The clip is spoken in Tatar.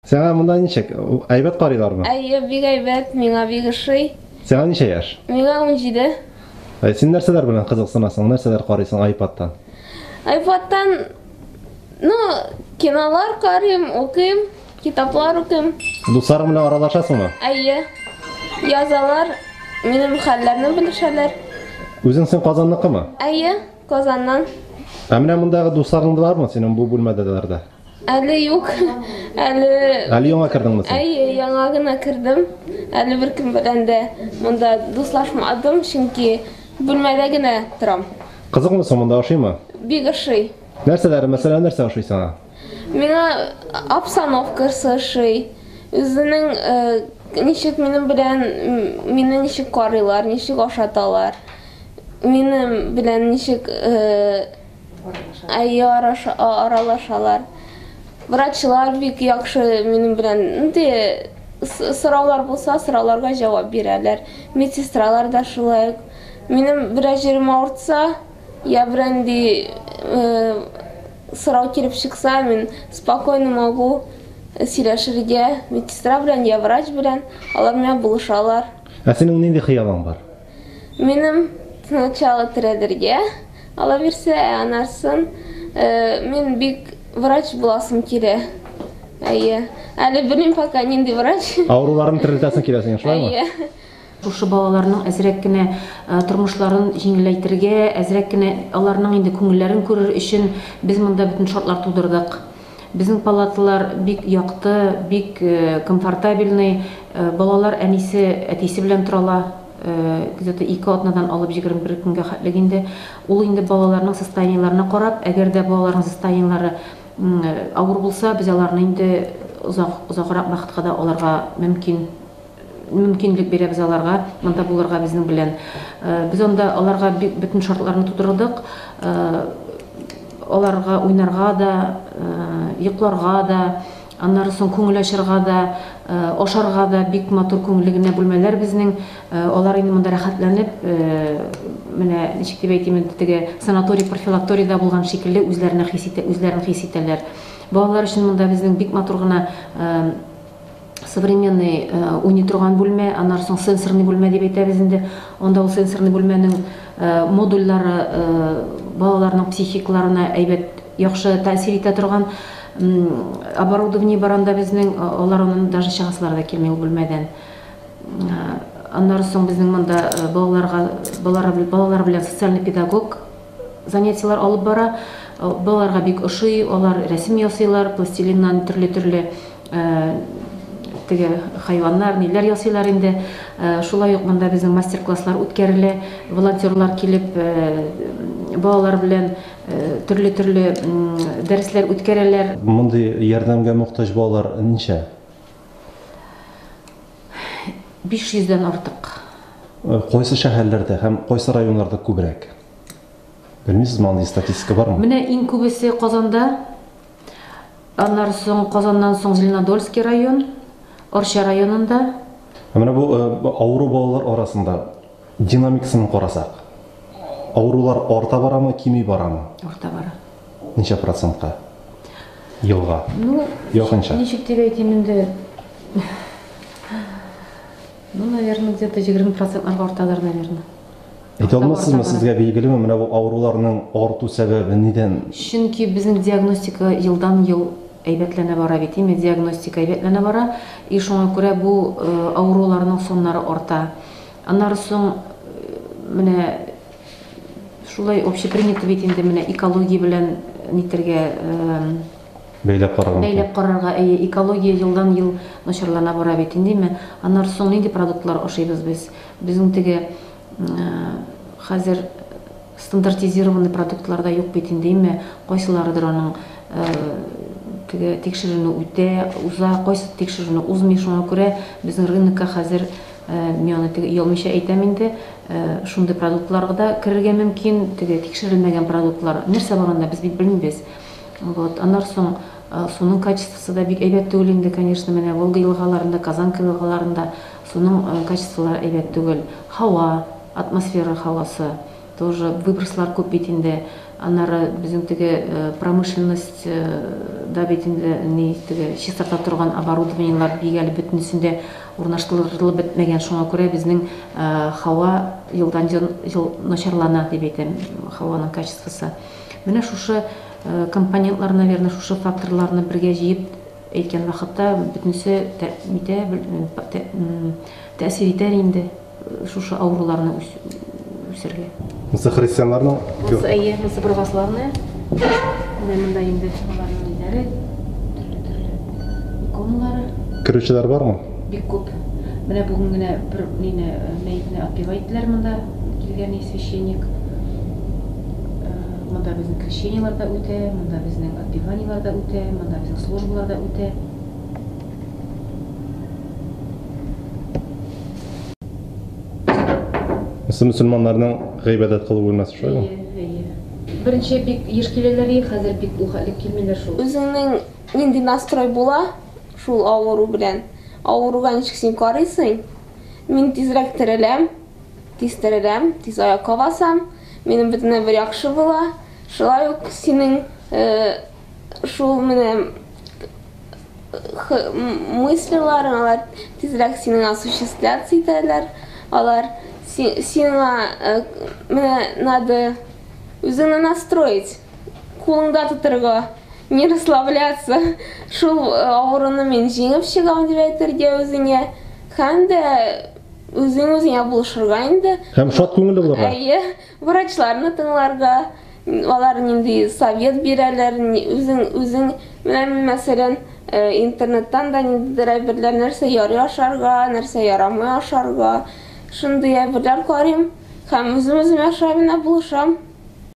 Сиңа монда ничек? Әйбәт карыйлармы? Әйе, бик әйбәт, миңа бик ошый. Сиңа ничә яшь? Миңа 17. Ә син нәрсәләр белән кызыксынасың? Нәрсәләр карыйсың iPadтан? iPadтан, ну, кинолар карыйм, укыйм, китаплар укыйм. Дусларың белән аралашасыңмы? Әйе. Язалар, минем хәлләрне белешәләр. Үзең син Казанныкымы? Әйе, Казаннан. Ә менә мондагы дусларың бармы синең бу бүлмәдәләрдә? Әле юк. Әле Әле яңа кердеңме син? Әйе, яңа гына кердем. Әле беркем белән дә монда дуслашмадым, чөнки бүлмәдә генә торам. Кызыкмы соң монда, ошыймы? Бик ошый. Нәрсәләре, мәсәлән, нәрсә ошый сиңа? Миңа обстановкасы ошый. Үзенең ничек минем белән мине ничек карыйлар, ничек ашаталар. Минем белән ничек Әйе, аралашалар. Врачлар бик яхшы минем белән. Инде сораулар булса, сорауларга җавап бирәләр. Медсестралар да шулай ук. Минем берәр җирем авыртса, я берәнди сорау килеп чыкса, мин спокойно могу сөйләшергә медсестра белән я врач белән. Алар миңа булышалар. Ә синең нинди хыялың бар? Минем сначала терәлергә, Ала бирсә, ә анарсын мин бик врач буласым килә. Әйе. Әле белмим пока нинди врач. Авыруларны терелтәсең килә синең, шулаймы? Әйе. Шушы балаларның әзрәк кенә тормышларын җиңеләйтергә, әзрәк кенә аларның инде күңелләрен күрер өчен без монда бөтен шартлар тудырдык. Безнең палаталар бик якты, бик комфортабельный. Балалар әнисе, әтисе белән тора ала. Где-то ике атнадан алып 21 көнгә хәтлек инде. Ул инде балаларның состояниеләренә карап, әгәр дә балаларның состояниеләре авыр булса, без аларны инде озак, озаграк вакытка да алырга мөмкин, мөмкинлек бирәбез аларга монда булырга безнең белән. Без анда аларга бик бөтен шартларны тудырдык. Аларга уйнарга да, йокларга да, аннары соң күңел ачарга да, ашарга да бик матур күңелле генә бүлмәләр безнең. Алар инде монда рәхәтләнеп, менә ничек дип әйтим инде, теге санаторий, профилакторийда булган шикелле үзләренә хис итә, үзләрен хис итәләр. Балалар өчен монда безнең бик матур гына современный уйный торган бүлмә, аннары соң сенсорный бүлмә дип әйтәбез инде. Анда ул сенсорный бүлмәнең модульлары балаларның психикаларына әйбәт, яхшы тәэсир итә торган оборудование бар анда безнең. Алар аннан даже чыгасылар да килми ул бүлмәдән. Аннары соң безнең монда балаларга, балалар белән социальный педагог занятиеләр алып бара. Балаларга бик ошый, алар рәсем ясыйлар, пластилиннан төрле-төрле теге хайваннар, ниләр ясыйлар инде. Шулай ук монда безнең мастер-класслар үткәрелә. Волонтерлар килеп, балалар белән төрле-төрле дәресләр үткәрәләр. Мондый ярдәмгә мохтаҗ балалар ничә? 500 дән артык. Кайсы шәһәрләрдә һәм кайсы районнарда күбрәк? Белмисезме, андый статистика бармы? Менә иң күбесе Казанда. Аннары соң Казаннан соң Зеленодольский район, Арча районында. Ә менә бу авыру балалар арасында динамикасын карасак, авырулар арта барамы, кими барамы? Арта бара. Ничә процентка? Елга. Ну, якынча. Ничек дип әйтим инде? Ну, наверное, где-то 20 процентларга артадыр, наверное. Әйтә алмассызмы, сезгә билгелеме, менә бу авыруларның арту сәбәбе нидән? Чөнки безнең диагностика елдан-ел әйбәтләнә бара бит, име, диагностика әйбәтләнә бара, и шуңа күрә бу авыруларның саннары арта. Аннары соң менә шулай общепринято бит инде менә экология белән нитергә, бәйләп карарга. Бәйләп карарга, әйе, экология елдан-ел начарлана бара бит инде, име. Аннары соң нинди продуктлар ашыйбыз без? Безнең теге хәзер стандартизированный продуктлар да юк бит инде, име, кайсыларыдыр аның теге тикшеренү үтә, уза, кайсы тикшеренү узмый, шуңа күрә безнең рынокка хәзер, мин аны теге оялмыйча әйтәм инде, шундый продуктларга да керергә мөмкин, теге тикшерелмәгән продуктлар. Нәрсә бар анда, без бит белмибез. Вот, аннан соң суның качествосы да бик әйбәт түгел инде, конечно, менә Волга елгаларында, Казанка елгаларында суның качестволары әйбәт түгел. Һава, атмосфера һавасы тоже, выброслар күп бит инде. Аннары безнең теге промышленность да бит инде ни теге чистарта торган оборудованиелар бик әле бөтенесендә урнаштырылып бетмәгән. Шуңа күрә безнең һава елдан ел начарлана дип әйтәм, һаваның качествосы. Менә шушы компонентлар, наверное, шушы факторларны бергә җыеп әйткән вакытта бөтенесе нитә, тәэсир итәр инде. Шушы авыруларны үсергә. Монысы христианнарның. Монысы әйе, монысы православная. Менә монда инде аларның ниләре, төрле-төрле иконалары. Керүчеләр бармы? Бик күп. Менә бүген генә бер мине мәетне отпевать иттеләр монда, килгән священник. Монда безнең крещениелар да үтә, монда безнең отпеваниелар да үтә, монда безнең службалар да үтә. Монысы мөселманнарның гыйбадәт кылу бүлмәсе, шулаймы? Әйе, әйе. Беренче бик еш киләләр иде, хәзер бик ул хәтле килмиләр шул. Үзеңнең нинди настрой була шул авыру белән, авыруга ничек син карыйсың, мин тизрәк тереләм, тиз тереләм, тиз аякка басам, минем бөтенләй бер яхшы була. Шулай ук синең шул менә мыслиларың, алар тизрәк синең осуществляться итәләр. Алар сиңа менә надо үзеңне настроить, кулыңда тотырга, не расслабляться. Шул авыруны мин җиңеп чыгам дип әйтергә үзеңә. Һәм дә үзең үзеңә булышырга инде. Һәм шат күңелле булырга. Әйе, врачларны тыңларга. Алар нинди совет бирәләр, үзең үзең менә мин мәсәлән интернеттан да ниндидер әйберләр, нәрсә ярый ашарга, нәрсә ярамый ашарга, шундый әйберләр карыйм һәм үзем үземә шулай менә булышам.